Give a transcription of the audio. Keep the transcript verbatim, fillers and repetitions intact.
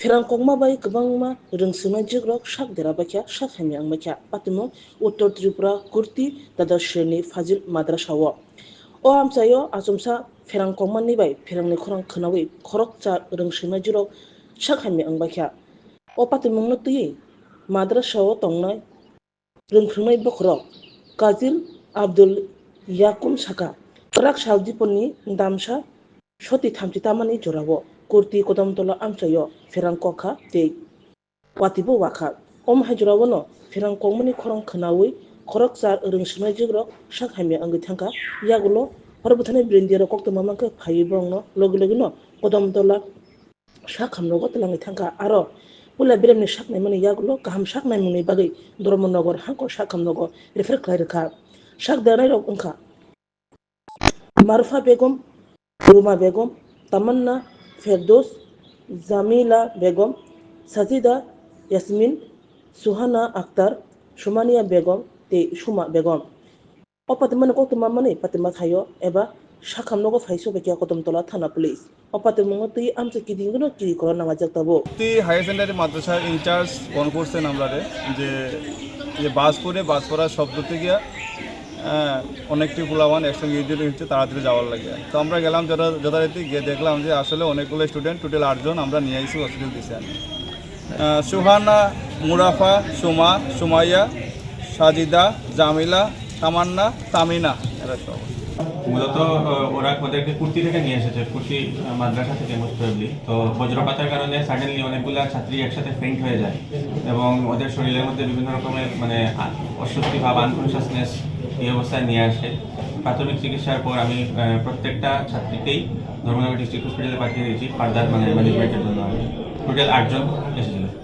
Pherang kokma bai kwbangma rwngswngnai jikrok sak dera baikha, sak hamya wngbaikha. Patimung Uttor Tripura Kurti Dadar Shreni Fazil Madrasa o. O amchaio achomsa pherang kokmani bai pherangni khorang khwnawi khoroksa rwngswngnai jikrok sak hamya wngbaikha. O patimungno twiwi madrasa o tongnai rwngthwngmai bokhorok Kazil Abdul Yakub saka, kwrak sal diponi damsa soti thamchi tamani jorao Kurti Kodomtola amchaio pherang kokha tei watibo wakha. Om hai jorao no pherang kokmani khorang khwnawi khoroksa rwngswngnai jikrok sak hamya wngwi thangkha. Yagulo hor bwthani bwrwindirok koktwma mankhe phaiwi borokno logi logi no Kodomtola sak hamrogo twlangwi thangkha. Aro puila beremni sak naimani yagulo kaham sak naimungni bagwi Dharmanagar hangko sak hamrogo refer khlai rwkha. Sak dernairok wngkha Marufa Begum, Ruma Begum, Tamanna, Ferdos, Jamila Begum, Sajida, Yasmin, Suhana Akhtar, Sumania Begum tei Suma Begum. O patimani koktwma manwi patima thaio eba sakhamnogo phaiso baikha Kodomtola Thana Police. O patimungo twi amchai kidingno kiri korok nangajak tabuk. Twi Higher Secondary Madrasa in charge phone করছেন আমরারে যে, যে বাসপুরে বাসপড়া শব্দ থেকে, আহ, অনেকটি পোলাওয়ান একসঙ্গে ইউনিট হচ্ছে তাড়াতাড়ি যাওয়ার লাগে। তো আমরা গেলাম যথা-, যথারীতি গিয়ে দেখলাম যে আসলে অনেকগুলো স্টুডেন্ট, টোটাল আটজন আমরা নিয়ে আইসি হসপিটাল দিছি আমি। আহ, সুহানা, মুরাফা, সুমা, সুমাইয়া, সাজিদা, জামিলা, তামান্না, তামিনা, এরা সব। মূলত, আহ, ওরা ওদেরকে কুর্তি থেকে নিয়ে এসেছে, কুর্তি, আহ, মাদ্রাসা থেকে মোস্ট প্রবলি। তো বজ্রপাতের কারণে সাডেনলি অনেকগুলা ছাত্রী একসাথে ফেইন্ট হয়ে যায় এবং ওদের শরীরের মধ্যে বিভিন্ন রকমের, মানে, আ-, অস্বস্তি ভাব, আনকনসিয়াসনেস এই অবস্থায় নিয়ে আসে। প্রাথমিক চিকিৎসার পর আমি, আহ, প্রত্যেকটা ছাত্রীকেই ধর্মনগর ডিস্ট্রিক্ট হসপিটালে পাঠিয়ে দিয়েছি ফার্দার, মানে, ম্যানেজমেন্টের জন্য আর কি। টোটাল আটজন এসেছিল।